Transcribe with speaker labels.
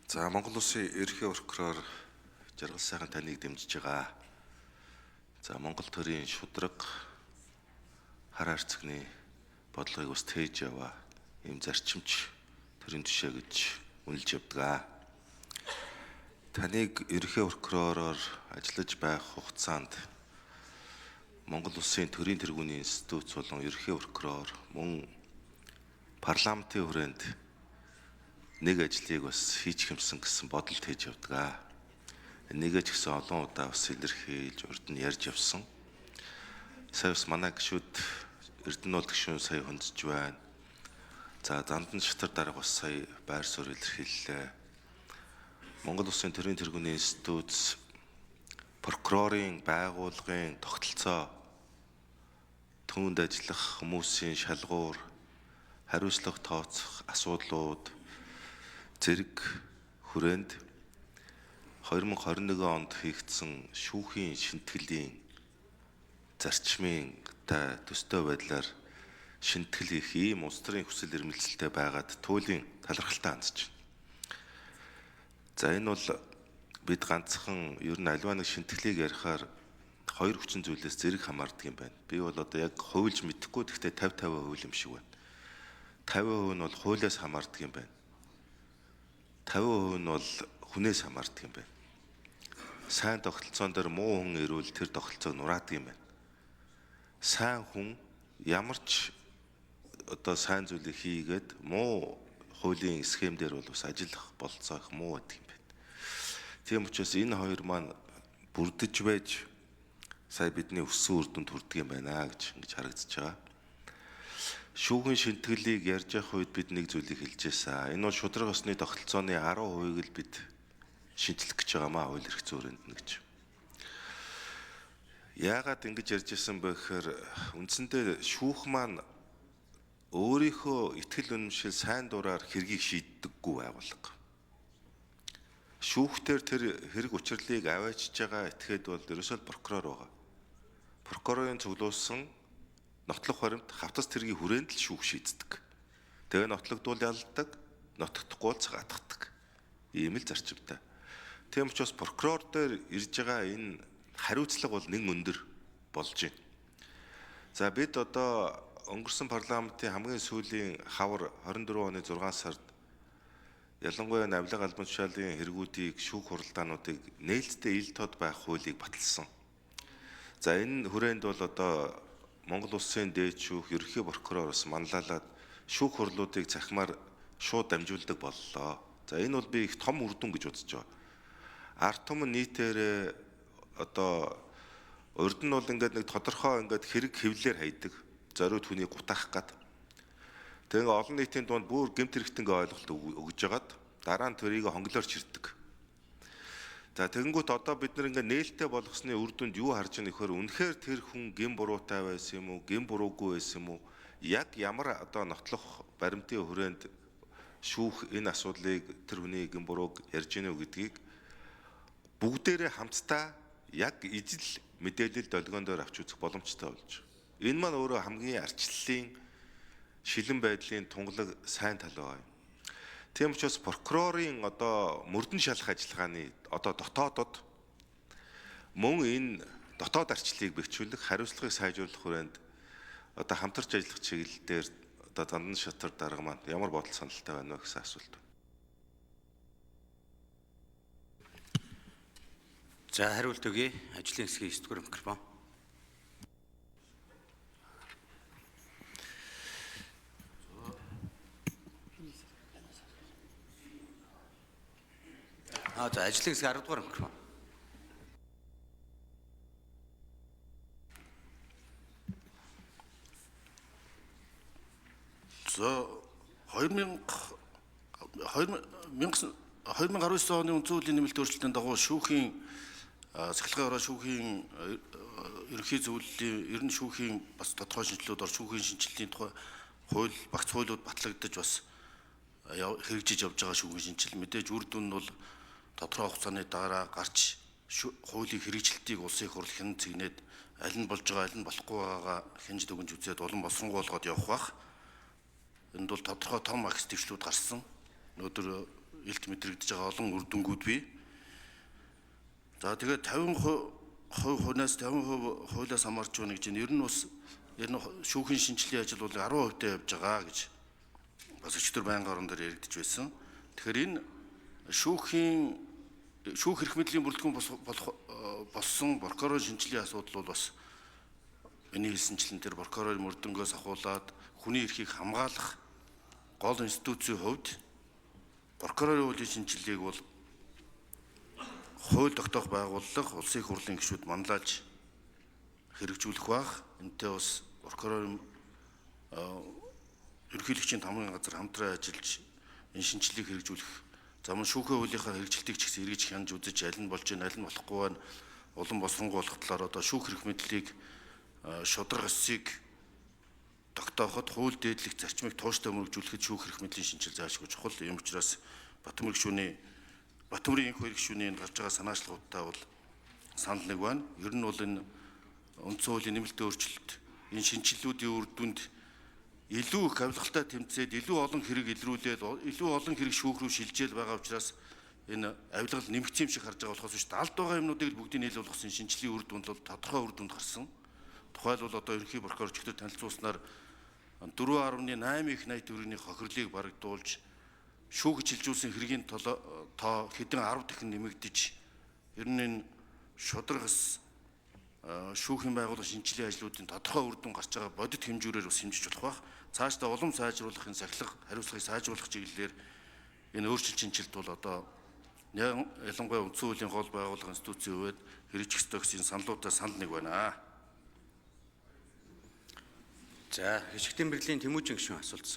Speaker 1: За, Монгол Улсын ерөнхий прокурор Жаргал сайхан таныг дэмжиж байгаа. За, Монгол төрийн шудраг хар харцагны бодлогыг бас тээж яваа ийм зарчимч төрийн тушаа гэж үнэлж явдаг. Таныг ерөнхий прокуророор ажиллаж байх хугацаанд Монгол Улсын төрийн тэргүүний институт болон ерөнхий прокурор мөн парламентын хүрээнд нэг ажлыг бас хийчих юмсан гэсэн бодол тээж явдаг. Энийгээ ч гэсэн олон удаа бас илэрхийлж урд нь ярьж явсан. Сая бас манай гишүүд Эрдэнэ бол гишүүн сая хөндөж байна. За, Зандан шатар дарга бас сая байр суурь илэрхийллээ. Монгол Улсын төрийн тэргүүний институт прокурорын байгууллагын тогтолцоо, түүнд ажиллах хүмүүсийн шалгуур, хариуцлага тооцох асуудлууд зэрэг хүрээнд 2021 онд хийгдсэн шүүхийн шинтгэлийн зарчмын та төстэй байдлаар шинтгэл хийх ийм улс төрийн хүсэл эрмэлзэлтэй байгаад туйлын талархалтай хандж байна. За, энэ бол бид ганцхан ер нь аливаа нэг шинтгэлийг ярихаар хоёр хүчин зүйлээс зэрэг хамаардаг юм байна. Би бол одоо яг хуульж мэдэхгүй, гэхдээ 50 50% юм шиг байна. 50% нь бол хуулиас хамаардаг юм байна. 50% нь бол хүнээс хамаардаг юм байна. Сайн тогтолцоон дээр муу хүн ирвэл тэр тогтолцоог нураадаг юм байна. Сайн хүн ямар ч одоо сайн зүйлийг хийгээд муу хуулийн схем дээр бол бас ажиллах бололцоо их муу байдаг юм байна. Тийм учраас энэ хоёр маань бүрдэж байж сая бидний өссөн үр дүнд хүрдэг юм байна гэж ингэж харагдаж байгаа. Шүүхийн шинтгэлийг ярьж явах үед бид нэг зүйлийг хэлж байсан. Энэ бол шударга ёсны тогтолцооны 10%-ийг л бид шинжлэх гэж байгаамаа хууль эрх зүйн нь гэж. Яагаад ингэж ярьж исэн бэ гэхээр үндсэндээ шүүх маань өөрийнхөө итгэл үнэмшил сайн дураар хэргийг шийддэггүй байгууллага. Шүүхтэр тэр хэрэг учирлыг аваачиж байгаа этгээд бол ерөөсөө прокурор байгаа. Прокурорын цуглуулсан нотлох баримт хавтас тэргийн хүрээнд л шүүх шийддэг. Тэгээ нотлогдвол ялдаг, нотогдохгүй бол цагаатгадаг. Ийм л зарчимтай. Тийм учраас прокурор дээр ирж байгаа энэ хариуцлага бол нэн өндөр болж байна. За, бид одоо өнгөрсөн парламентын хамгийн сүүлийн хавар 24 оны 6 сард ялангуяа навлага албан тушаалын хэрэгүүдийг шүүх хуралдаануудыг нээлттэй ил тод байх хуулийг баталсан. За, энэ хүрээнд бол одоо Монгол Улсын дээд шүүх, ерөнхий прокурор бас манлайлаад шүүх хурлуудыг цахимаар шууд дамжуулдаг боллоо. За, энэ бол би их том үр дүн гэж бодож байгаа. Ард түмэн нийтээр одоо урд нь бол ингээд нэг тодорхой ингээд хэрэг хэвлэлээр хайдаг. Зориуд хүнийг гутаах гад. Тэгээ олон нийтийн дунд бүр гэмт хэрэгтэнгээ ойлголт өгж жагаад дараа нь тэрийг хонглоор чирдэг. За, тэгэнгүүт одоо бид нар ингээ нээлттэй болгосны үр дүнд юу харж байгаа нөхөр үнэхээр тэр хүн гэм буруутай байсан юм уу, гэм буруугүй байсан юм уу? Яг ямар одоо нотлох баримтын хүрээнд шүүх энэ асуудлыг тэр хүний гэм бурууг ярьж гинэ үү гэдгийг бүгдээрээ хамтдаа яг ижил мэдээлэл долгион дээр авч үзэх боломжтой болж. Энэ маань өөрөө хамгийн арчлалын шилэн байдлын тунгалаг сайн тал байгаа юм. Тийм учраас прокурорын одоо мөрдөн шалах ажиллагааны одоо дотоодод мөн энэ дотоод арчлалыг бэхжүүлэх, хариуцлагыг сайжруулах хүрээнд одоо хамтарч ажиллах чиглэл дээр одоо Зандан шатар дарга маань ямар бодол саналтай байна вэ гэсэн асуулт.
Speaker 2: За, хариулт өгье. Ажлын хэсгийн 9 дугаар микрофон. За, ажлын хэсгийн 10 дугаар микрофон.
Speaker 3: За, 2019 оны үндсэн хуулийн нэмэлт өөрчлөлтийн дагуу шүүхийн цахилгаан ороо шүүхийн ерөнхий зөвлөлийн ер нь шүүхийн бас тодорхой шинжилүүд ор шүүхийн шинжилгээний тухай хууль багц хуулиуд батлагдаж бас хэрэгжиж явж байгаа шүүхийн шинжил мэдээж үр дүн нь бол тодорхой хугацааны дараа гарч хуулийн хэрэгжилтийг улсын их хурл хэн цэгнээд аль нь болж байгаа, аль нь болохгүй байгаагаа хянж дүгнж үзээд улам боловсронгуй болгоод явах бах. Энд бол тодорхой том агс дэвшлүүд гарсан. Өнөөдөр илт мэдрэгдэж байгаа олон үр дүнгууд бий. За тэгээд 50% хунаас 50% хуулиас хамаарч байна гэж энэ ер нь бас ер нь шүүхийн шинжилгээ ажил бол 10% таа явж байгаа гэж бас өчтөр байнгын орон дээр яригдж байсан. Тэгэхээр энэ шүүхийн шүүх эрх мэдлийн бүрэлдэхүүн болох болсон прокурорын шинжилгээ асуудал бол бас миний хэлсэнчлэн тэр прокурорын мөрдөнгөөс ахуулаад хүний эрхийг хамгаалах гол институцийн хувьд прокурорын хуулийн шинжилгээг бол хууль тогтоох байгууллага улсын их хурлын гишүүд манлайлж хэрэгжүүлэх байх. Энтэй бас прокурорын ерөнхийлөгчийн тамгын газар хамтран ажиллаж энэ шинжилгээг хэрэгжүүлэх за мөн шүүхийн хуулийнхаа хэрэгжилтийг ч гэсэн эргэж хянаж үзэж аль нь болж байна, аль нь болохгүй байна, улам босронгуй болох талаар одоо шүүх эрх мэдлийг шударга ёсыг тогтооход хууль дээдлэх зарчмыг тууштай мөрөгжүүлэхэд шүүх эрх мэдлийн шинжил заашгүй чухал. Ийм учраас Батмөр гишүүний Батмөрийн инх хоёр гишүүний энэ гарч байгаа санаачлагуудтай бол санал нэг байна. Ер нь бол энэ үндсэн хуулийн нэмэлт өөрчлөлт энэ шинэчлэлүүдийн үр дүнд илүү их авилгалтай тэмцээд илүү олон хэрэг илрүүлээд илүү олон хэрэг шүүх рүү шилжээл байгаа учраас энэ авилгал нэмэгдсэн юм шиг харж байгаа болохоос биш далд байгаа юмнуудыг л бүгдийг нийл болгосон шинжлэлийн үр дүнд бол тодорхой үр дүнд гарсан. Тухайлбал одоо ерөнхий прокурор чигтэр танилцуулснаар 4.8 их 80 төгрөгийн хохирлыг барагдуулж шүүгч хилжүүлсэн хэргийн тоо хэдэн 10 дахин нэмэгдэж ер нь энэ шударга шүүхийн байгууллага шинжилгээ ажлуудын тодорхой үр дүн гарч байгаа бодит хэмжүүрээр бас хэмжиж болох байх. Цаашдаа улам сайжруулах энэ сахилга хариуцлагыг сайжруулах чиглэлээр энэ өөрчлөлт шинжилэлт бол одоо ялангуяа үндсэн хуулийн гол байгууллага институцийн хувьд хэрэгжих ёстой гэсэн саналуудаа санал нэг байна.
Speaker 2: За, Хишиг Тэмбэрлийн Тэмүүжин гишүүн асуулт асууя.